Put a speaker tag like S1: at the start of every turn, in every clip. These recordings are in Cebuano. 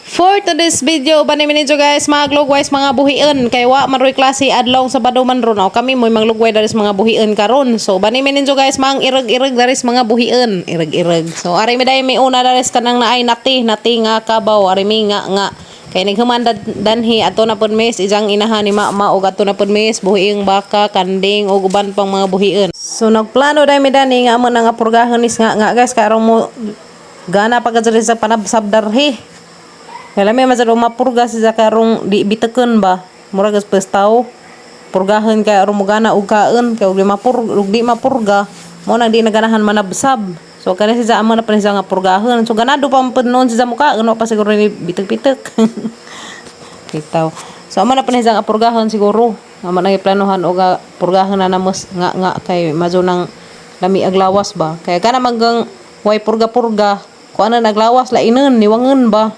S1: For today's video, bani minidyo guys, mga glugway sa mga buhian. Kay wa man roy klase adlaw Sabado man ron. O kami mo'y manglugway dari sa mga buhian karon. So bani minidyo guys, mga irag-irag dari sa mga buhian. Irag-irag. So ari mi dai mi una dari sa kanang naay nati, nati nga kabaw, ari mi nga nga. Kay naghuman danhi ato na pud mis ijang inahan ni mama og ato na pud mis buhiing baka, kanding ug uban pang mga buhian. So nagplano dai mi dani nga amo na nga purgahon is nga nga guys, karon mo gana pa ka diri sa panabsab darhi. Kaya may masado mapurga siya karong di biteken ba. Murag as tao. Purgahan kay aron mo gana og kaon kay og di mapur og di mapurga mo nang di naganahan manabsab. So kani siya amo na pa siya nga purgahan. So ganado pa man pud noon siya muka ano pa siguro ni bitek-bitek. Bitaw. So amo na pa siya nga purgahan siguro. Amo na giplanuhan og purgahan na namos nga nga kay mazo nang lami aglawas ba. Kaya kana manggang way purga-purga kuan na naglawas lainon niwangon ba.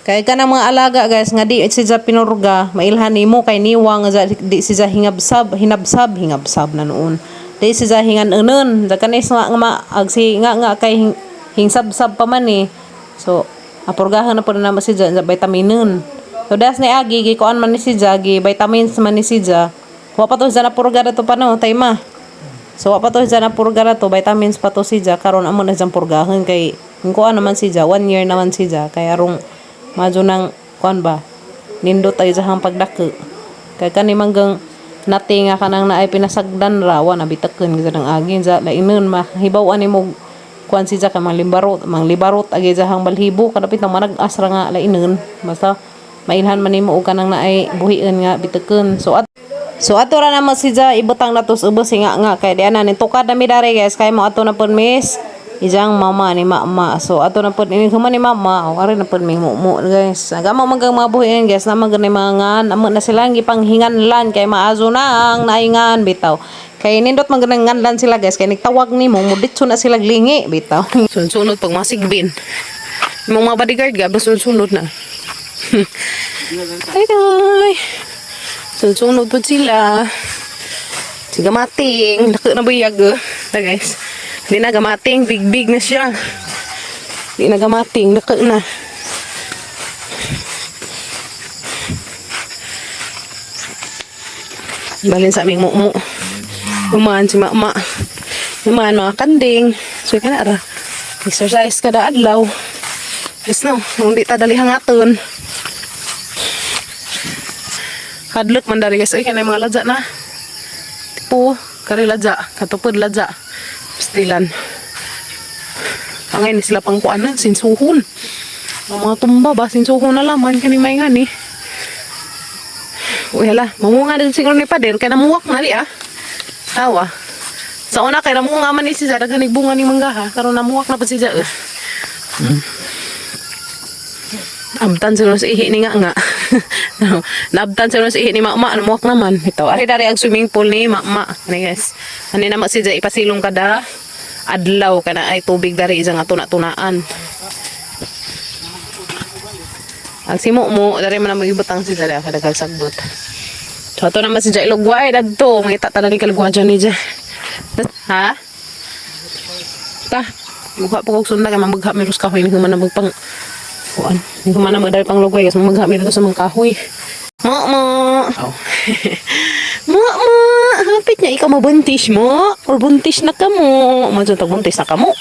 S1: Kay kanang mga alaga guys nga di siya pinurga, mailhan nimo kay niwang nga di siya hingabsab, hinabsab, hingabsab na noon. Di siya hingan-unon. Da kanis nga nga ag si nga nga kay hingsabsab pa man eh. So apurgahan na po na naman siya sa vitaminin. So das ni agi gikuan man ni siya, gi vitamins man ni siya. Wa pa to siya na purga to pa no, tayma. So wa pa to siya na purga na to, vitamins pa to siya karon amo na siyang purgahan kay kuan naman siya, 1 year naman siya kay arong madyo nang kuan ba nindot ay sahang pagdako kay kani manggang nati nga kanang naay pinasagdan ra wa na bitaken gid ng agin sa lainon mahibaw ani mo kuan siya kay manglibarot manglibarot agi sahang balhibo kadapit nang manag-as ra nga lainon basta mailhan man nimo og kanang naay buhian nga bitaken. So ato ra naman siya ibutang nato sa ubos nga nga kay di ana ni tukad na mi dari guys kay mo ato na pud miss ijang mama ni mama. So ato na pud ini human ni mama o ari na pud mi mo guys. Agamo magang mga buhian guys na mga mga ngan amo na silang gipanghinganlan kay maazo na ang naingan bitaw. Kay nindot man ganang nganlan sila guys kay nagtawag nimo mo ditso na sila lingi bitaw.
S2: Sunod pag masigbin. Imong mga bodyguard ga, sunod na. Ay, ay. Sunod po sila. Si gamating. Dako na buyag. Eh. Ta guys. Hindi na gamating. Big big na siya. Hindi na gamating. Dako na. Balin sa aming mumu. Umahan si mama. Umahan mga kanding. So, ka na ra. Exercise kada adlaw. Yes no, hindi ta dali hangaton. Hadlok man dari guys, ay kanay mga ladya na. Tipo, kari ladya, katupod ladya. Pastilan. Angay ni sila pang kuan na, sinsuhon. Ang mga tumba ba, sinsuhon na laman kani may nga ni. Uy hala, mamunga din siguro ni pader kay namuwak na di ah. Tawa. Sa una kay namunga man ni siya daghan bunga ni mangga ha, karon namuwak na pa siya. Eh. Abtan siguro sa ihi ni nga nga. Naabtan siguro sa ihi ni mama, namuwak naman. Ito, ari dari ang swimming pool ni mama. Ani guys. Ani naman siya ipasilong kada adlaw kana ay tubig dari isang ato na tunaan. Ang simo mo, dari man ang magibutang siya dari kada sagbot. So ato naman siya ilugway dadto, mangita ta ni kalugwa dyan ni dyan. Ha? Ta, mukha po kog sunda kay mamagha mi kahoy ni man magpang kuan. Ni man magdali pang lugway kasi mamagha mi sa mga kahoy. Mo mo. Oh. Mo mo, hapit niya ikaw mabuntis mo or buntis na ka mo. Mo tag buntis na ka mo.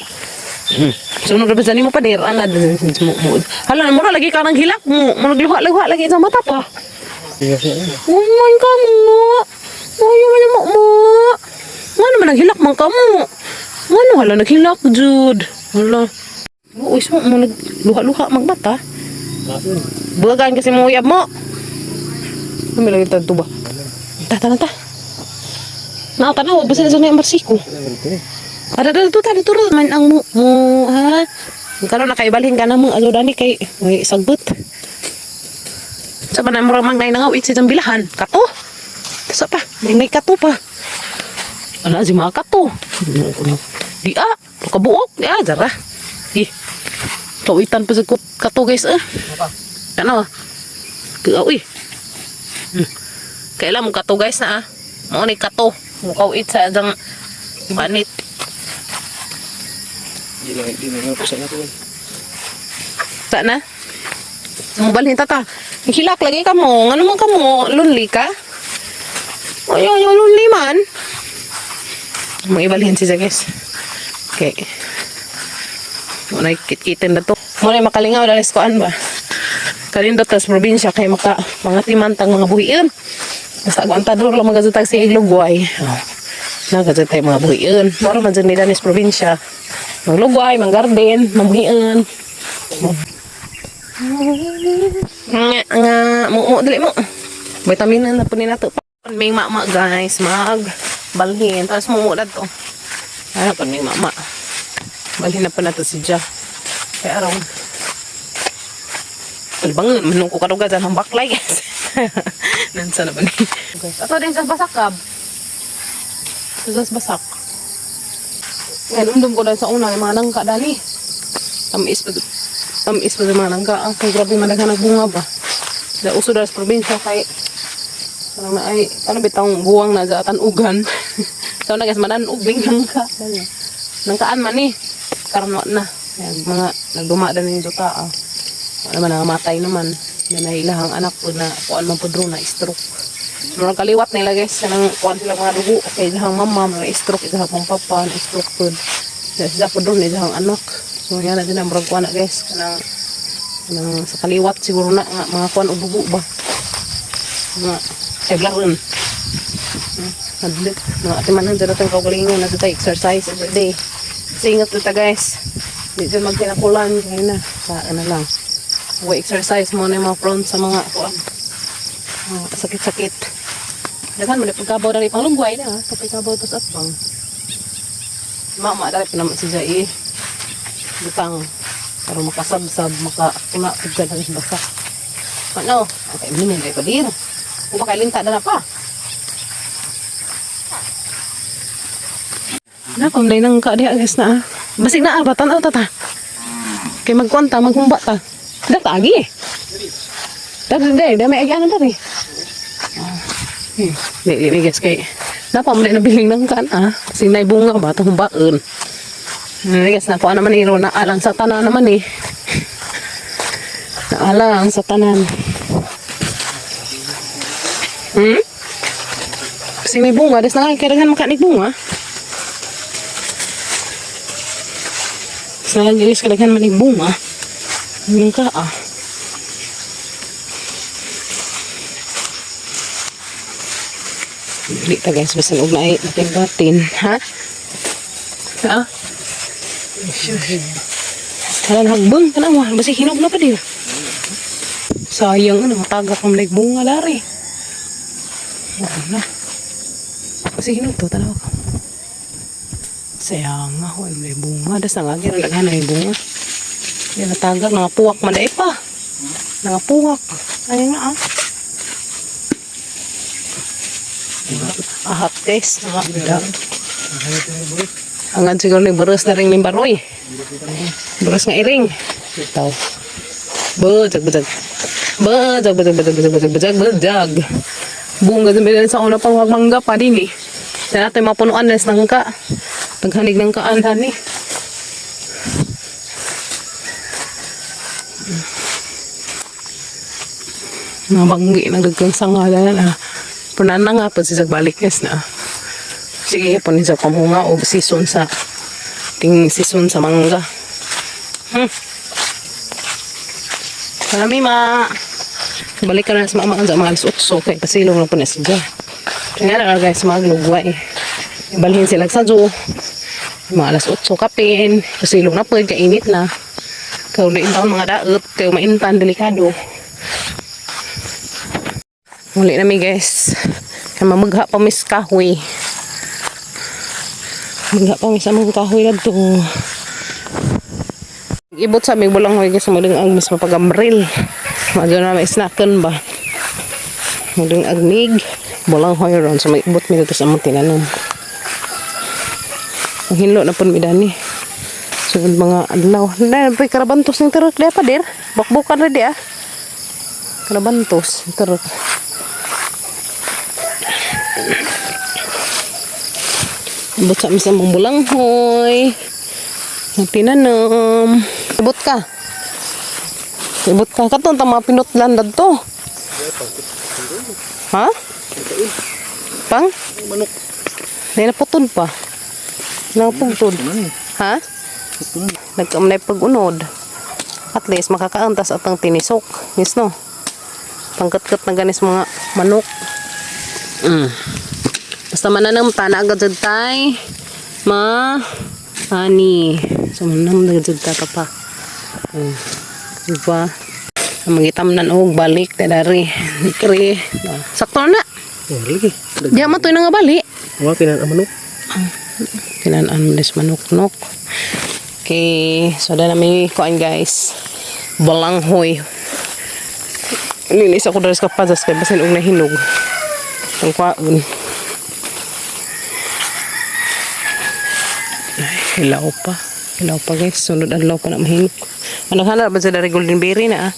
S2: Sunod ra ba mo pader ana mo mo. Hala mura lagi ka nang hilak mo. Murag luha-luha lagi sa mata pa. Oh my ka mo. Ayaw man mo mo. Nga naman naghilak man ka mo. Nga no hala naghilak jud. Hala. Uy, so mo nagluha-luha magbata. Buwagan kasi mo uyab mo. Ano lagi tanto ba? Ta ta ta. Na tanaw basta sa na marsiko. Ada ada tu tadi turun man ang mo mo ha. Karon nakaibalhin ka na mo azo dani kay may sagbot. Sa pa na murag mang nangawit sa bilahan. Kato. Sa pa, may kato pa. Ala si mga kato. Di ah, kabuok di ah jara. Di. Kawitan pa sa kato guys eh. Ano? Kuya uy. Kailan mo kato guys na ah. Mo ni kato. Mukawit sa dang panit.
S3: Di lang, di na sa na to.
S2: Sa na? Mubalhin tata. Hilak lagi ka mo. Ngano man ka mo? Lonely ka? Oy, oy, oy, lonely man. Maibalhin siya, guys. Okay. Muna kitkitin na to. Muna makalingaw dahil sa kuan ba. Kanindot tas probinsya kay maka mga timantang mga buhiin. Basta aguantador lang magazutag sa iglugway. Oh. Nagazutag mga buhiin. Moro man dyan nila nis probinsya. Maglugway, manggarden, mabuhiin. Nga, nga, mo, dali mo. Vitamin na po ni nato. May mama, guys, mag balhin. Tapos mumulat to. Ano pa may mama. Balhin na po nato si Ja. Kaya araw. Palbangan, manong ko karuga dyan ang baklay, guys. Nansa na ba ni? Guys, ato din sa basakab. Ito sa basak. Ngayon, undong ko dahil sa una, yung mga nangka dali. Tamis pa sa mga nangka. Ang kay grabe madaghan ang bunga ba. Da uso dahil sa probinsya kay parang na ay ano bitang buwang na sa tanugan. So na guys, mananog bing nangka. Nangkaan man ni. Karon wa na. Ayan, mga nagduma na ni juta ah. Wala naman nangamatay naman. Na ilahang anak po na kuan man pud na stroke. Murag kaliwat nila, guys, kanang kuan sila mga dugo kay ilahang mama mga stroke, ilahang pong papa na stroke pud. Sa sila pud ron ilahang anak. So yan na din ang murag kuan na, guys, kanang kanang sa kaliwat siguro na nga mga kuan og dugo ba. Mga taglaron. Madlit. Mga atimanan dyan natin kaugalingon na tayo exercise every day. Kasi ingat ta, guys. Di dyan magkinakulan. Kaya na. Sa ano lang. Huwag exercise mo na yung mga prone sa mga kuan. Mga sakit-sakit. Daghan mo na pagkabaw dari pang lungguay na. Sa pagkabaw tas atbang. Mama, dari pa naman si Jai. Butang. Para makasabsab, maka una pagka na basa. Ano? Okay, minum na pa dir. Kung makailinta na na pa. Na, kung day nang ka diha, guys, na ah. Basig na ah, batan ta ta. Kay magkwanta, maghumba ta. Da agi eh. Da da da, may agi ano dari. Di, di, di, guys, kay napa mo na nabiling ng kan ah. Kasi nay bunga ba itong humbaon. Guys, nakuha naman ni Rona alang sa tanan naman eh. Naalang sa tanan. Kasi may bunga, des na nga, kailangan makanig bunga. Des na lang, guys, kailangan manig bunga. Yung ka ah. Dili ta, guys, basta og naay batin ha? Ha? Kalan hagbang tanawa, basta hinog na pa din. Sayang ano, matagak ang like bunga lari. Ano na. Basta hinog to, tanawa ka. Sayang nga, hoy, may bunga. Das na nga, daghan na yung bunga. Yan, natagak, nangapuwak man dai pa. Nangapuwak. Sayang na ah. Ahat, guys, nakabida. Hanggang siguro ni Boros na rin ni Baroy. Boros nga iring. Itaw. Bajag, bajag. Bajag, bajag, bajag, bajag, bajag, bajag, bajag. Bunga sa bilan sa una pang mangga pa din eh. Na natin mapunuan na ng ka. Paghanig ng kaan, hani. Mga banggi, nagdagang sangala na. Punan na nga po siya balik, guys, na. Sige, punin sa pamunga o season sa ting season sa mangga. Marami ma. Balik ka na sa mama sa mga alas 8 kay pasilong na po na siya. Kaya na, guys, maglugway. Balhin sila sa zoo. Mga alas 8 kapin. Pasilong na po, kainit na. Kaya na taon mga daot, kaya maintan, delikado. Muli na mi, guys. Kaya mamagha pa mis kahoy. Magha pa mis among kahoy na to. Ibot sa aming bulang hoy, guys, muling ang mas mapagamril. Madyo na may snacken ba. Muling agnig bulang hoy ron so may ibot mi dito sa among tinanom. Ang hinlo na pun mi dani. Sunod mga adlaw. Na pre karabantos ng terok dia pa dir. Bakbukan ra di ah. Karabantos terok. Ibot sa aming among bulang hoy. Ang tinanom. Ibot ka. Ibot ka katong ta mga pinutlan dadto. Ha? Pang?
S3: Manok.
S2: Nay naputod pa. Napugtod. Ha? Nagkamnay pag-unod. At least makakaantas atang tinisok. Yes no? Pangkatkat na ganis mga manok. Basta mananam ta na agad jud tay. Ma ani. So mananam na jud ta ka pa. Diba? Ang magitamnan og balik ta dari. Kri. Sakto na.
S3: Oh, lagi.
S2: Diya man to'y nga bali.
S3: Wa kinan ang manok.
S2: Kinanan mo des manok-nok. Okay, so na may kuan guys. Balanghoy. Linis ako daris kapazas kay basin og nahinog. Ang kwaon. Ay, hilaw pa. Hilaw pa guys. Sunod adlaw pa na mahinog. Ano hanap ba sa dari golden berry na ah?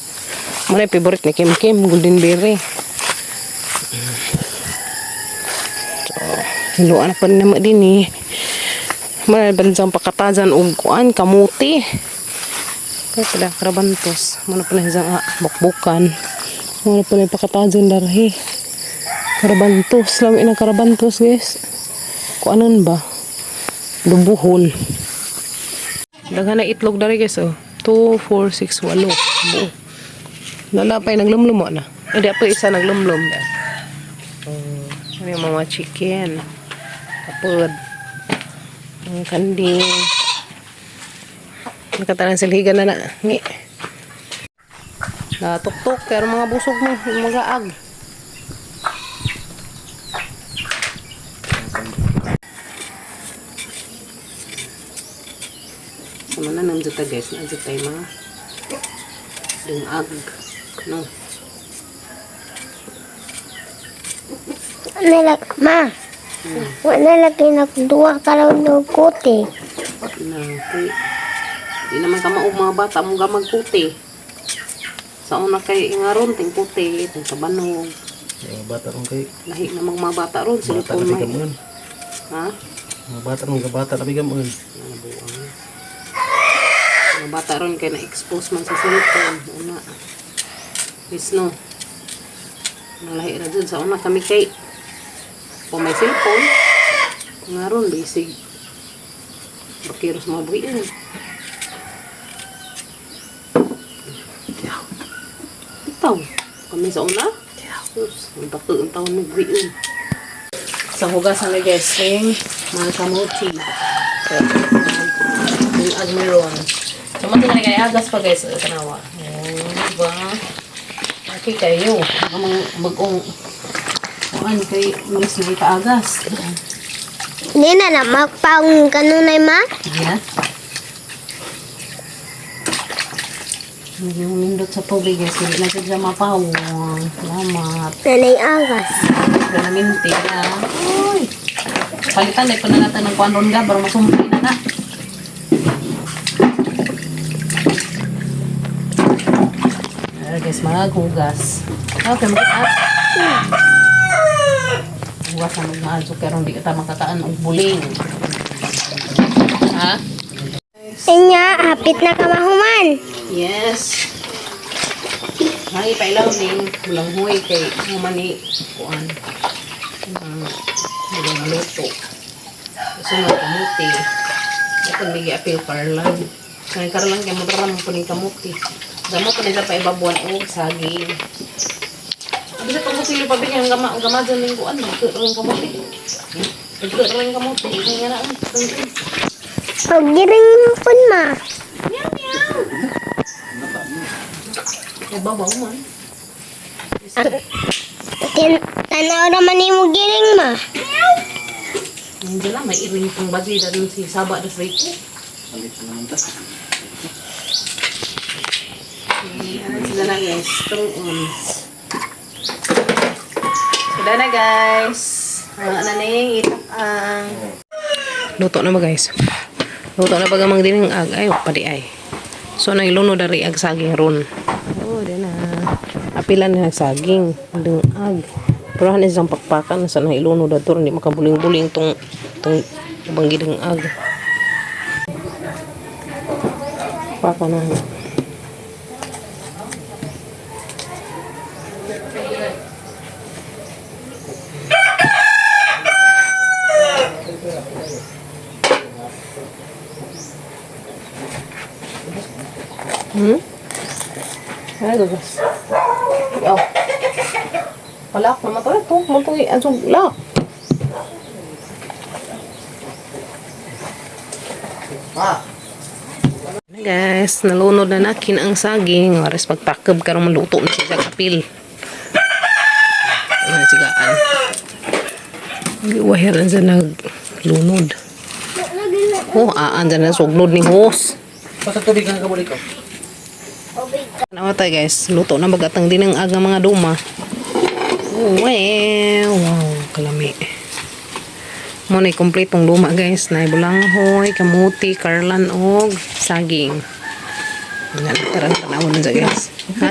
S2: Muna yung favorite ni Kim Kim, golden berry. So, hiluan na pa rin naman din eh. Muna bansang pakatazan og kuan kamuti. Kaya pala karabantos. Muna pa na isang bukbukan. Muna pa na pakatazan darhi. Karabantos. Lami ng karabantos guys. Kuanon ba? Lubuhon. Daghan na itlog dari guys oh. 2, 4, 6, 8. Buo. Lala pa yung naglumlum mo na. Eh, di pa isa naglumlum na. Oh, ano yung mga chicken. Kapod. Ang kanding. Nakatalang silhigan na na. Ngi. Natuktok. Pero mga busog mo. Yung mga ag. Sama na nandiyo ta guys. Nandiyo tayo mga dungag. No.
S4: Nalak, ma. Wala lagi nagduwa ka raw ng kote.
S2: Na, kay, di naman ka maog mga bata mo gamag kuti. Sa una kay ingaron ting kuti, ting tabanog.
S3: Mga bata ron kay
S2: Lahi na mga bata ron,
S3: bata
S2: cellphone
S3: na
S2: may.
S3: bigamon.
S2: Ha?
S3: Mga bata ron bata na bigamon.
S2: Nabuang. Mga bata ron kay na-expose man sa cellphone. Una. Yes, no. Ang lahi ra dun. Sa una kami kay kung may cellphone, nga ron, bisig. Bakiros mga buhiin. Itaw. Kami sa una. Sus, ang bako ang taon ng buhiin. Sa hugasan na guys, yung mga kamuti. So, yung agmeron. So, mati na kaya agas pa guys. Tanawa. Oh, diba? Okay kayo. Ang mga bagong kuan kay malis na itaagas.
S4: Hindi na lang magpaong kanunay, ma.
S2: Yeah. Yung nindot sa tubig guys. Hindi na siya mapawang. Salamat.
S4: Nanay agas.
S2: Ganaminti na. Uy! Palitan na pa na natin ng kuan ron ga. Para masumpi na na. Alright guys, maghugas. Okay, mag-up. Hugas na magmaadyo pero hindi kita makakaan og buling. Ha?
S4: Inya, hapit na ka mahuman.
S2: Yes. Ay, pailaw ning bulanghoy kay humani kuan. Ang uh, luto. Gusto mo kamuti. Ito bigi apil karlan. Kay karlan kay mo mo puning kamuti. Damo pa nila pa ibabuan og saging. Abi sa pagmusilo pa bigyan gama gama dyan ning kuan, nagkaroon kamuti. Nagkaroon kamuti. Nga na.
S4: Paggiring pun, ma.
S2: Ay babaw man.
S4: Tanaw naman ni mo giring, ma.
S2: Hindi lang, may iring pang bagi na dun si Saba na Rico.
S3: Alit naman ta.
S2: Ano sila na guys, tungon. Sila na guys. Ang ano na yung itak ang... Luto na ba guys? Luto na ba gamang din ang ag? Ay, padi ay. So, nailuno dari ag saging ron. Oh, di na. Apilan na saging. Dung ag. Pero han isang pakpakan sa nailuno da to hindi makabuling-buling tong tong ubang gidang ag. Paka na. Ay, guys. Oh. Palak naman to. Ito, matuloy. Ang suglak. Guys, nalunod na nakin ang saging. Oras pagtakab karon maluto na siya sa kapil. Ano na sigaan. Giwahiran sa naglunod. Oh, aan dyan na sugnod ni Hos.
S3: Basta tubig ang kabuli ko.
S2: Ano tayo guys, luto na bagatang din ang aga mga duma. Wow, kalami. Mo na kompletong duma guys, na bulanghoy, kamuti, karlan og saging. Nga tara tanawon na dyan, guys. Ha?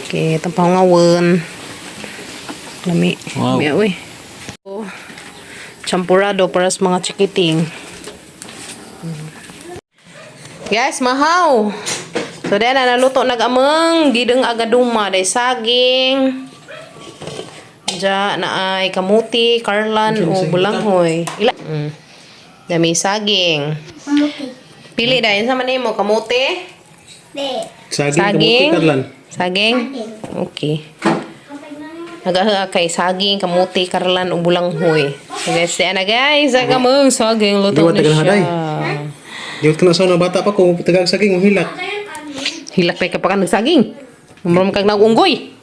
S2: Okay, tampangawon. Lami.
S3: Wow.
S2: Lami uy. Oh, champurado para sa mga chikiting. Guys, mahaw. So then na naluto nag-ameng gideng agaduma day saging. Diya na ay kamuti, karlan o bulanghoy. Ila. Dami saging.
S4: Kamuti.
S2: Pili dahil sa man nimo kamuti,
S4: Be.
S3: Saging,
S2: saging,
S3: kamuti, karlan.
S2: saging. Okay. Nagaha kay saging, kamuti, karlan o bulanghoy. So guys, yan na guys, agameng saging luto
S3: Liwat
S2: na
S3: tagal
S2: siya.
S3: haday. Di ko na sa na bata pa ko tagang saging mahilak.
S2: Hilak pa ka pa ka nagsaging. Umrom kag nagunggoy.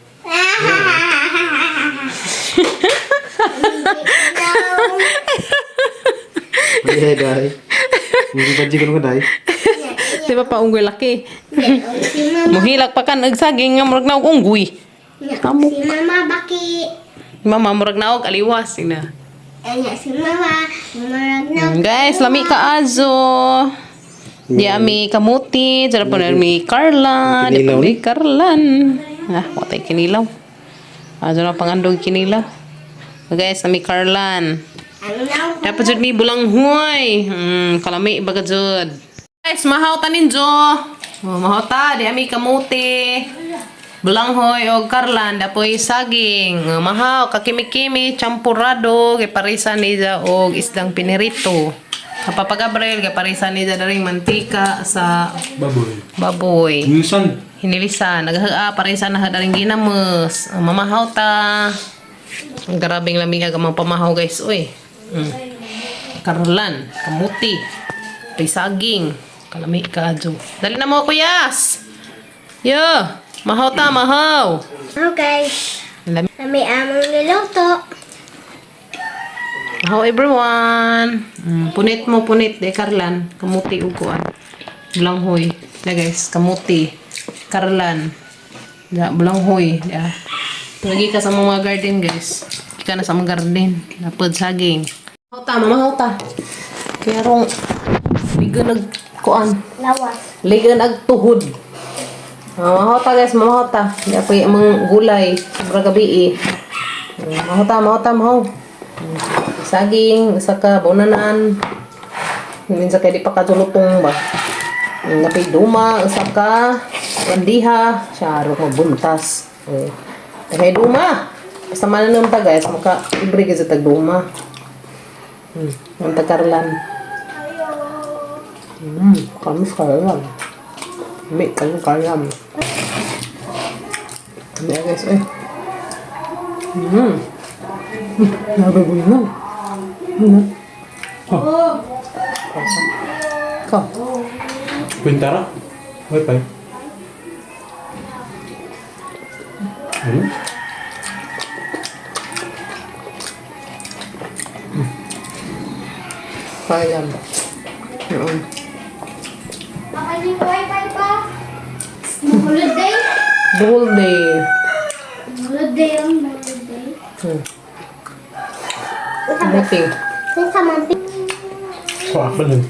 S3: Ay, dai. Hindi pa ko dai.
S2: Di ba pa unggoy laki?
S4: Si mama.
S2: Muhilak pa kan nagsaging nga murag naog unggoy.
S4: Si mama baki.
S2: Mama murag naog aliwas ina.
S4: Anya si mama. Marag na.
S2: Guys, lami ka azo. Di ami kamuti, dyan po na mi Carla, di
S3: Kinilaw
S2: po mi Carlan. Ah, watay kinilaw. Azo na pangandog kinilaw. Guys, ami Carlan.
S4: Ano na?
S2: Dapat jud mi bulanghoy. Kalami baga jud. Guys, mahaw ta ninjo. Oh, mahaw ta, di ami kamuti. Bulanghoy og karlan dapoy saging. Oh, mahaw kakimi-kimi champurado giparisa niya og isdang pinirito. Papa Gabriel giparisa niya daring mantika sa
S3: Baboy.
S2: baboy.
S3: Minsan.
S2: Hinilisan, naghaha parisa na daring ginamos. Oh, mamahaw ta. Ang grabing lamig ang mga pamahaw guys. Uy. Karlan, kamuti, risaging, kalami kaadyo. Dali na mo kuyas. Yo, mahaw ta, mahaw.
S4: Okay.
S2: Lami.
S4: Lami among niluto.
S2: Mahaw everyone. Punit mo, punit. De Karlan, kamuti uguan. Bulanghoy. Na guys, kamuti. Karlan. Ya, bulanghoy. Ya. Lagi ka sa mga garden guys. Lagi ka na sa mga garden. Napod saging. Mahaw ta, mamahaw ta. Kaya rong ligan nag kuan.
S4: Lawas.
S2: Ligan ag tuhod. Mahaw ta guys, mamahaw ta. Di pa yung mga gulay. Sobra gabi eh. Mahaw ta, mahaw ta, mahaw. Saging, isa ka, bonanan. Minsan kaya di pa kadulutong ba. Napay duma, isa ka, bandiha, siya mabuntas. Oh. Kaya duma. Basta mananong ta guys, maka libre ka sa tagduma. Ang tagarlan. Kami kalam. May kayo kalam. Kami guys, eh. Nabagulungan. Ano?
S3: Oh.
S2: Ikaw.
S3: Kwintara. Wifi. Ano?
S2: Kalam. Oo.
S4: Okay, yung wifi pa. Holiday.
S2: The whole day.
S4: Holiday ang holiday.
S2: Kamuti.
S4: Sa mga
S3: So, ako lang.